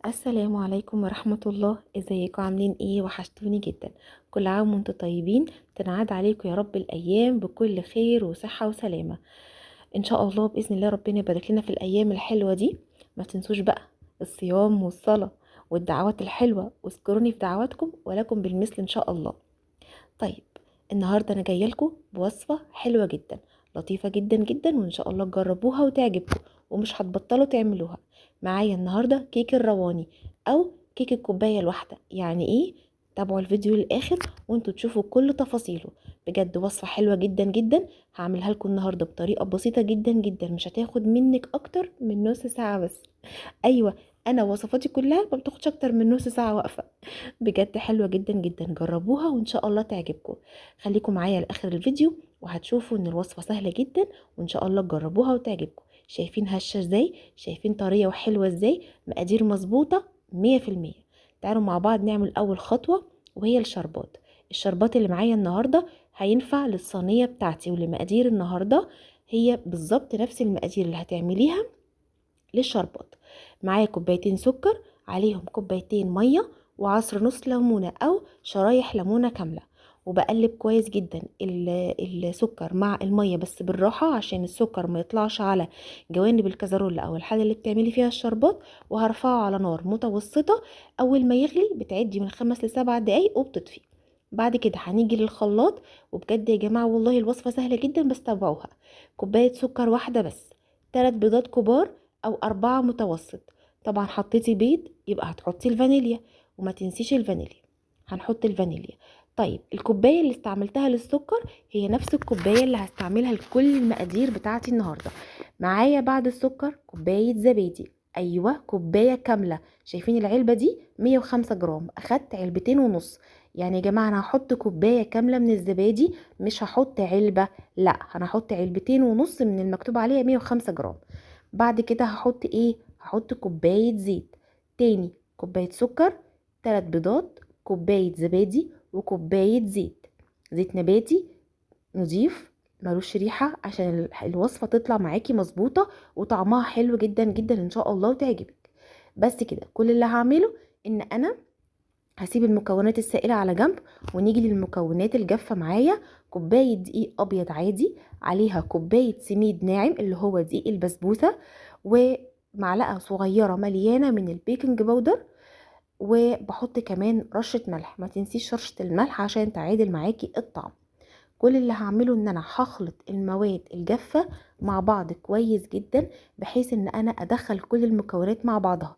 السلام عليكم ورحمة الله. ازيكم عاملين ايه؟ وحشتوني جدا. كل عام وانتم طيبين، تنعاد عليكم يا رب الايام بكل خير وصحة وسلامة ان شاء الله. باذن الله ربنا يبارك لنا في الايام الحلوة دي. ما تنسوش بقى الصيام والصلاة والدعوات الحلوة، واذكروني في دعواتكم ولكم بالمثل ان شاء الله. طيب النهاردة انا جاية لكم بوصفة حلوة جدا لطيفة جدا جدا، وان شاء الله تجربوها وتعجبكم ومش هتبطلوا تعملوها. معايا النهاردة كيك الرواني او كيك الكوباية الواحدة. يعني ايه؟ تابعوا الفيديو للاخر وانتوا تشوفوا كل تفاصيله. بجد وصفة حلوة جدا جدا، هعملها لكم النهاردة بطريقة بسيطة جدا جدا، مش هتاخد منك اكتر من نص ساعة بس. ايوه انا وصفاتي كلها ما بتاخدش اكتر من نص ساعة واقفة. بجد حلوة جدا جدا، جربوها وان شاء الله تعجبكم. خليكم معايا لاخر الفيديو وهتشوفوا ان الوصفة سهلة جدا وان شاء الله تجربوها وتعجبكم. شايفين هشة ازاي؟ شايفين طرية وحلوة ازاي؟ مقادير مظبوطة 100%. تعالوا مع بعض نعمل اول خطوة وهي الشربات. الشربات اللي معايا النهاردة هينفع للصينية بتاعتي، ولمقادير النهاردة هي بالظبط نفس المقادير اللي هتعمليها للشربات. معايا كوبايتين سكر، عليهم كوبايتين مية، وعصر نص ليمونة أو شرايح ليمونة كاملة، وبقلب كويس جدا السكر مع المية، بس بالراحة عشان السكر ما يطلعش على جوانب الكازرولة أو الحاجة اللي بتعملي فيها الشربات. وهرفعه على نار متوسطة، أول ما يغلي بتعدي من 5 ل7 دقايق وبتطفي. بعد كده هنيجي للخلاط، وبجد يا جماعة والله الوصفة سهلة جدا بس تابعوها. كوباية سكر واحدة بس، 3 بيضات كبار أو 4 متوسط. طبعا حطيتي بيض يبقى هتحطي الفانيليا، وما تنسيش الفانيليا، هنحط الفانيليا. طيب الكوباية اللي استعملتها للسكر هي نفس الكوباية اللي هستعملها لكل المقادير بتاعتي النهاردة. معايا بعد السكر كوباية زبادي، أيوة كوباية كاملة. شايفين العلبة دي 105 جرام، أخدت علبتين ونص. يعني يا جماعة أنا هحط كوباية كاملة من الزبادي، مش هحط علبة، لا أنا هحط علبتين ونص من المكتوب عليها 105 جرام. بعد كده هحط إيه؟ هحط كوباية زيت، تاني كوباية سكر، 3 بيضات، كوباية زبادي، وكوباية زيت، زيت نباتي نضيف ملوش ريحة، عشان الوصفة تطلع معاكي مظبوطة وطعمها حلو جدا جدا ان شاء الله وتعجبك. بس كده كل اللي هعمله ان انا هسيب المكونات السائلة على جنب، ونيجي للمكونات الجافة. معايا كوباية دقيق ابيض عادي، عليها كوباية سميد ناعم اللي هو دقيق البسبوسة، ومعلقة صغيرة مليانة من البيكنج باودر، وبحط كمان رشة ملح. ما تنسيش رشة الملح عشان تعادل معاكي الطعم. كل اللي هعمله ان انا هخلط المواد الجافة مع بعض كويس جدا، بحيث ان انا ادخل كل المكونات مع بعضها.